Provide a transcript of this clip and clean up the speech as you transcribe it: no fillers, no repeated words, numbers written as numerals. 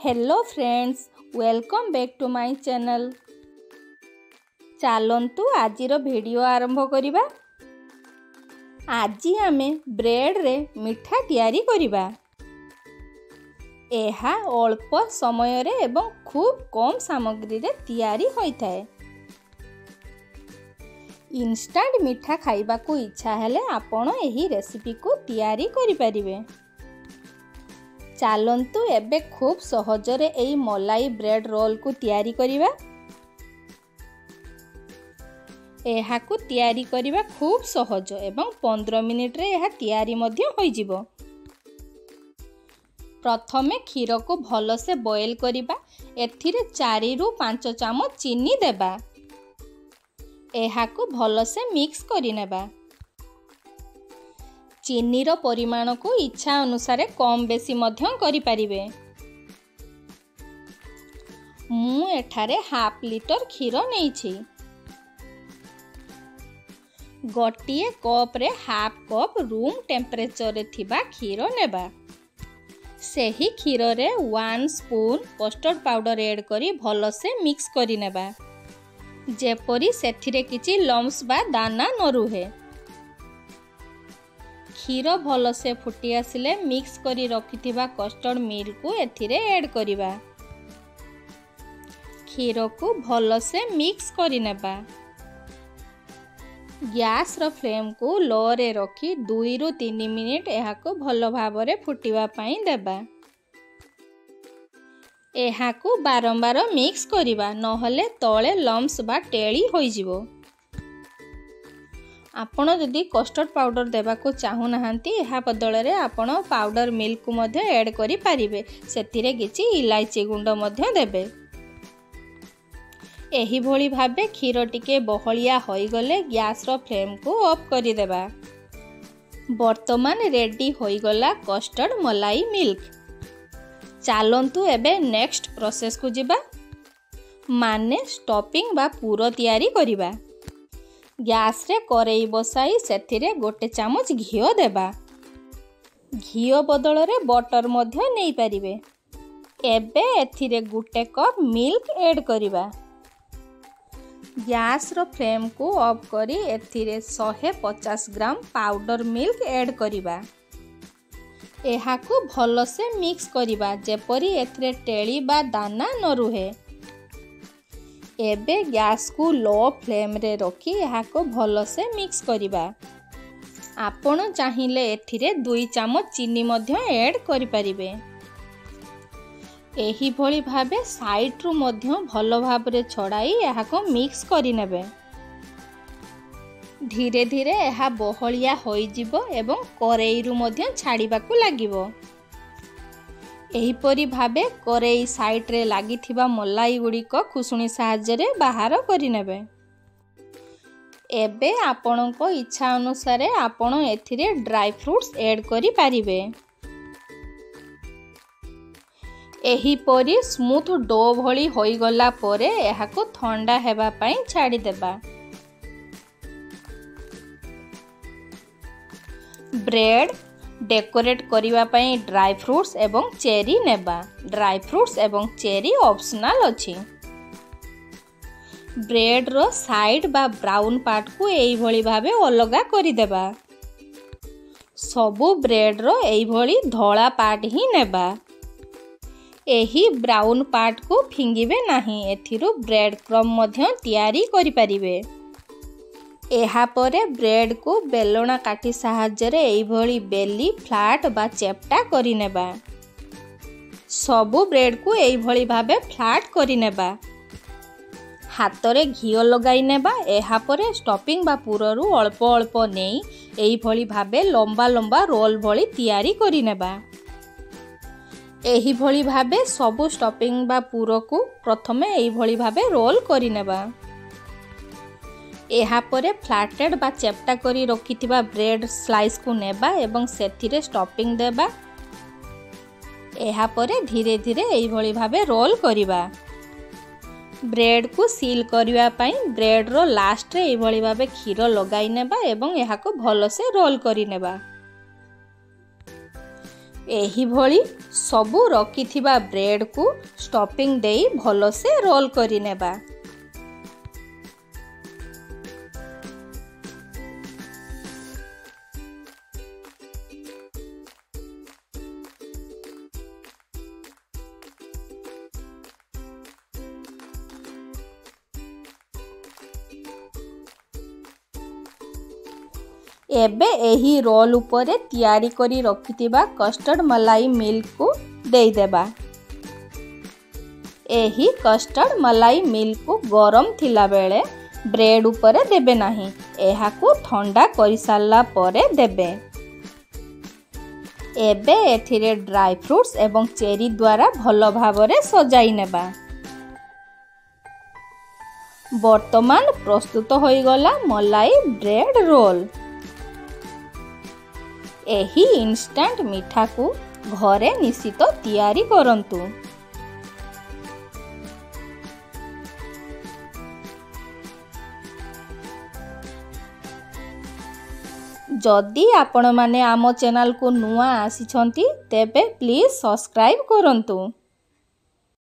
Hello friends, welcome back to my channel. ଚାଲନ୍ତୁ ଆଜିର video ଆରମ୍ଭ କରିବା। ଆଜି ଆମେ ବ୍ରେଡ଼ରେ ମିଠା ତିଆରି କରିବା। ଏହା ଅଳ୍ପ ସମୟରେ ଏବଂ ଖୁବ୍ କମ୍ ସାମଗ୍ରୀରେ ତିଆରି ହୋଇଥାଏ। ଇନଷ୍ଟାଣ୍ଟ ମିଠା ଖାଇବାକୁ ଇଚ୍ଛା ହେଲେ ଆପଣ ଏହି ରେସିପିକୁ ତିଆରି କରିପାରିବେ। ଚାଲନ୍ତୁ ଏବେ ଖୁବ୍ ସହଜରେ ଏହି ମଲାଇ ବ୍ରେଡ଼ ରୋଲକୁ ତିଆରି କରିବା। ଏହାକୁ ତିଆରି କରିବା ଖୁବ୍ ସହଜ ଏବଂ 15 ମିନିଟରେ ଏହା ତିଆରି ମଧ୍ୟ ହୋଇଯିବ। ପ୍ରଥମେ କ୍ଷୀରକୁ ଭଲସେ ବଏଲ୍ କରିବା। ଏଥିରେ 4ରୁ 5 ଚାମଚ ଚିନି ଦେବା। ଏହାକୁ ଭଲସେ ମିକ୍ସ କରିନେବା। ଚିନିର ପରିମାଣକୁ ଇଚ୍ଛା ଅନୁସାରେ କମ୍ ବେଶୀ ମଧ୍ୟ କରିପାରିବେ। ମୁଁ ଏଠାରେ ହାଫ୍ ଲିଟର କ୍ଷୀର ନେଇଛି। ଗୋଟିଏ କପ୍ରେ ହାଫ୍ କପ୍ ରୁମ୍ ଟେମ୍ପରେଚରରେ ଥିବା କ୍ଷୀର ନେବା। ସେହି କ୍ଷୀରରେ 1 ସ୍ପୁନ୍ କଷ୍ଟର୍ଡ଼ ପାଉଡ଼ର ଏଡ଼୍ କରି ଭଲସେ ମିକ୍ସ କରିନେବା, ଯେପରି ସେଥିରେ କିଛି ଲମ୍ସ ବା ଦାନା ନ ରୁହେ। କ୍ଷୀର ଭଲସେ ଫୁଟି ଆସିଲେ ମିକ୍ସ କରି ରଖିଥିବା କଷ୍ଟର୍ଡ଼ ମିଲ୍କକୁ ଏଥିରେ ଏଡ଼୍ କରିବା। କ୍ଷୀରକୁ ଭଲସେ ମିକ୍ସ କରିନେବା। ଗ୍ୟାସ୍ର ଫ୍ଲେମ୍କୁ ଲୋରେ ରଖି 2ରୁ 3 ମିନିଟ୍ ଏହାକୁ ଭଲ ଭାବରେ ଫୁଟିବା ପାଇଁ ଦେବା। ଏହାକୁ ବାରମ୍ବାର ମିକ୍ସ କରିବା, ନହେଲେ ତଳେ ଲମ୍ସ ବା ଟେଳି ହୋଇଯିବ। ଆପଣ ଯଦି କଷ୍ଟର୍ଡ଼ ପାଉଡ଼ର ଦେବାକୁ ଚାହୁଁନାହାନ୍ତି, ଏହା ବଦଳରେ ଆପଣ ପାଉଡ଼ର ମିଲ୍କକୁ ମଧ୍ୟ ଏଡ଼୍ କରିପାରିବେ। ସେଥିରେ କିଛି ଇଲାଇଚି ଗୁଣ୍ଡ ମଧ୍ୟ ଦେବେ। ଏହିଭଳି ଭାବେ କ୍ଷୀର ଟିକେ ବହଳିଆ ହୋଇଗଲେ ଗ୍ୟାସ୍ର ଫ୍ଲେମ୍କୁ ଅଫ୍ କରିଦେବା। ବର୍ତ୍ତମାନ ରେଡ଼ି ହୋଇଗଲା କଷ୍ଟର୍ଡ଼ ମଲାଇ ମିଲ୍କ। ଚାଲନ୍ତୁ ଏବେ ନେକ୍ସଟ ପ୍ରୋସେସ୍କୁ ଯିବା, ମାନେ ଷ୍ଟଫିଂ ବା ପୁର ତିଆରି କରିବା। ଗ୍ୟାସ୍ରେ କରେଇ ବସାଇ ସେଥିରେ 1 ଚାମଚ ଘିଅ ଦେବା। ଘିଅ ବଦଳରେ ବଟର ମଧ୍ୟ ନେଇପାରିବେ। ଏବେ ଏଥିରେ 1 କପ୍ ମିଲ୍କ ଏଡ଼୍ କରିବା। ଗ୍ୟାସ୍ର ଫ୍ଲେମ୍କୁ ଅଫ୍ କରି ଏଥିରେ 150 ଗ୍ରାମ ପାଉଡ଼ର ମିଲ୍କ ଏଡ଼୍ କରିବା। ଏହାକୁ ଭଲସେ ମିକ୍ସ କରିବା, ଯେପରି ଏଥିରେ ଟେଳି ବା ଦାନା ନ ରୁହେ। ଏବେ ଗ୍ୟାସ୍କୁ ଲୋ ଫ୍ଲେମ୍ରେ ରଖି ଏହାକୁ ଭଲସେ ମିକ୍ସ କରିବା। ଆପଣ ଚାହିଁଲେ ଏଥିରେ 2 ଚାମଚ ଚିନି ମଧ୍ୟ ଏଡ଼୍ କରିପାରିବେ। ଏହିଭଳି ଭାବେ ସାଇଡ଼୍ରୁ ମଧ୍ୟ ଭଲ ଭାବରେ ଛଡ଼ାଇ ଏହାକୁ ମିକ୍ସ କରିନେବେ। ଧୀରେ ଧୀରେ ଏହା ବହଳିଆ ହୋଇଯିବ ଏବଂ କରେଇରୁ ମଧ୍ୟ ଛାଡ଼ିବାକୁ ଲାଗିବ। ଏହିପରି ଭାବେ କରେଇ ସାଇଡ଼୍ରେ ଲାଗିଥିବା ମଲାଇ ଗୁଡ଼ିକ ଖୁସୁଣି ସାହାଯ୍ୟରେ ବାହାର କରିନେବେ। ଏବେ ଆପଣଙ୍କ ଇଚ୍ଛା ଅନୁସାରେ ଆପଣ ଏଥିରେ ଡ୍ରାଇ ଫ୍ରୁଟ୍ସ ଏଡ଼୍ କରିପାରିବେ। ଏହିପରି ସ୍ମୁଥ୍ do ଭଳି ହୋଇଗଲା ପରେ ଏହାକୁ ଥଣ୍ଡା ହେବା ପାଇଁ ଛାଡ଼ିଦେବା। ବ୍ରେଡ଼ ଡେକୋରେଟ୍ କରିବା ପାଇଁ ଡ୍ରାଇ ଫ୍ରୁଟ୍ସ ଏବଂ ଚେରି ନେବା। ଡ୍ରାଇ ଫ୍ରୁଟ୍ସ ଏବଂ ଚେରି ଅପସନାଲ୍ ଅଛି। ବ୍ରେଡ଼ର ସାଇଡ଼୍ ବା ବ୍ରାଉନ୍ ପାର୍ଟକୁ ଏଇଭଳି ଭାବେ ଅଲଗା କରିଦେବା। ସବୁ ବ୍ରେଡ଼ର ଏଇଭଳି ଧଳା ପାର୍ଟ ହିଁ ନେବା। ଏହି ବ୍ରାଉନ୍ ପାର୍ଟକୁ ଫିଙ୍ଗିବେ ନାହିଁ, ଏଥିରୁ ବ୍ରେଡ଼ କ୍ରମ୍ ମଧ୍ୟ ତିଆରି କରିପାରିବେ। ଏହାପରେ ବ୍ରେଡ଼କୁ ବେଲଣା କାଠି ସାହାଯ୍ୟରେ ଏଇଭଳି ବେଲି ଫ୍ଲାଟ୍ ବା ଚେପ୍ଟା କରିନେବା। ସବୁ ବ୍ରେଡ଼କୁ ଏଇଭଳି ଭାବେ ଫ୍ଲାଟ୍ କରିନେବା। ହାତରେ ଘିଅ ଲଗାଇ ନେବା। ଏହାପରେ ଷ୍ଟଫିଂ ବା ପୁରରୁ ଅଳ୍ପ ଅଳ୍ପ ନେଇ ଏଇଭଳି ଭାବେ ଲମ୍ବା ଲମ୍ବା ରୋଲ୍ ଭଳି ତିଆରି କରିନେବା। ଏହିଭଳି ଭାବେ ସବୁ ଷ୍ଟଫିଂ ବା ପୁରକୁ ପ୍ରଥମେ ଏଇଭଳି ଭାବେ ରୋଲ୍ କରିନେବା। ଏହାପରେ ଫ୍ଲାଟେଡ଼ ବା ଚେପ୍ଟା କରି ରଖିଥିବା ବ୍ରେଡ଼ ସ୍ଲାଇସ୍କୁ ନେବା ଏବଂ ସେଥିରେ ଷ୍ଟଫିଂ ଦେବା। ଏହାପରେ ଧୀରେ ଧୀରେ ଏଇଭଳି ଭାବେ ରୋଲ୍ କରିବା। ବ୍ରେଡ଼କୁ ସିଲ୍ କରିବା ପାଇଁ ବ୍ରେଡ଼ର ଲାଷ୍ଟରେ ଏଇଭଳି ଭାବେ କ୍ଷୀର ଲଗାଇ ନେବା ଏବଂ ଏହାକୁ ଭଲସେ ରୋଲ୍ କରିନେବା। ଏହିଭଳି ସବୁ ରଖିଥିବା ବ୍ରେଡ଼କୁ ଷ୍ଟଫିଂ ଦେଇ ଭଲସେ ରୋଲ୍ କରିନେବା। ଏବେ ଏହି ରୋଲ୍ ଉପରେ ତିଆରି କରି ରଖିଥିବା କଷ୍ଟର୍ଡ଼ ମଲାଇ ମିଲ୍କକୁ ଦେଇଦେବା। ଏହି କଷ୍ଟର୍ଡ଼ ମଲାଇ ମିଲ୍କକୁ ଗରମ ଥିଲାବେଳେ ବ୍ରେଡ଼୍ ଉପରେ ଦେବେ ନାହିଁ, ଏହାକୁ ଥଣ୍ଡା କରିସାରିଲା ପରେ ଦେବେ। ଏବେ ଏଥିରେ ଡ୍ରାଏ ଫ୍ରୁଟ୍ସ ଏବଂ ଚେରି ଦ୍ୱାରା ଭଲ ଭାବରେ ସଜାଇ ନେବା। ବର୍ତ୍ତମାନ ପ୍ରସ୍ତୁତ ହୋଇଗଲା ମଲାଇ ବ୍ରେଡ଼୍ ରୋଲ୍। ଏହି ଇନଷ୍ଟାଣ୍ଟ ମିଠାକୁ ଘରେ ନିଶ୍ଚିତ ତିଆରି କରନ୍ତୁ। ଯଦି ଆପଣମାନେ ଆମ ଚ୍ୟାନେଲକୁ ନୂଆ ଆସିଛନ୍ତି, ତେବେ ପ୍ଲିଜ୍ ସବସ୍କ୍ରାଇବ୍ କରନ୍ତୁ।